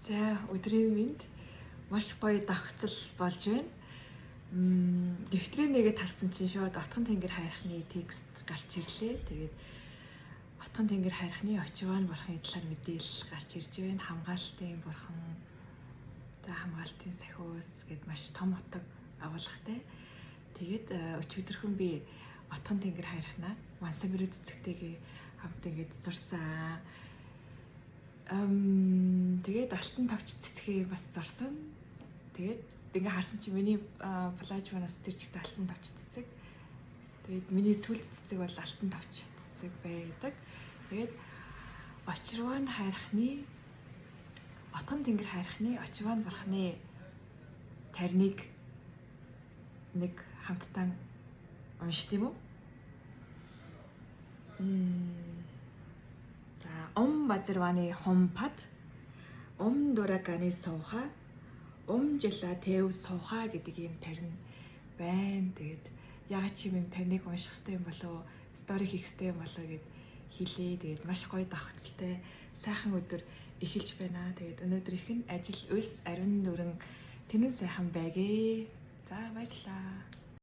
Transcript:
За, өдрийн мэнд. Маш гоё давхцал болж байна. Дэвтрийн нэгэд харсан чинь шууд Отгон тэнгэр хайрхны текст гарч ирлээ. Тэгээд Отгон тэнгэр хайрхны Очиван бурхны талаар мэдээлэл гарч ирж байна. Хамгаалтын бурхан, за хамгаалтын сахиус гэд маш том утга агуулгатай. Тэгээд өчигдөрхөн би Отгон тэнгэр хайрхнаа Мансамиру цэцэгтэйгээ хамт ингэж зурсан. Тэгээд алтан товч цэцгээ бас зурсан. Тэгээд ингээ харсан чинь миний плажманаас тэр чигт алтан товч цэцэг. Тэгээд миний сүүлд цэцэг бол алтан товч цэцэг байдаг. Тэгээд Очирван хайрхны Отгон тэнгэр хайрхны Очирван бурхны тарныг нэг хамттан уншд юм уу? За, Ом базарваны хумпад, Ом дураганы сууха, Ом жила тэв сууха гэдэг ийм тарин байна. Тэгээд яагаад чи юм тарныг унших хэрэгтэй юм болов, стори хийх хэрэгтэй юм болов гэд хэлээ. Тэгээд маш гоё давхцалтай сайхан өдөр эхэлж байна. Тэгээд өнөөдрийнх нь ажил өлс ариун нүрэн тэнүүн сайхан байгээ. За, баярлалаа.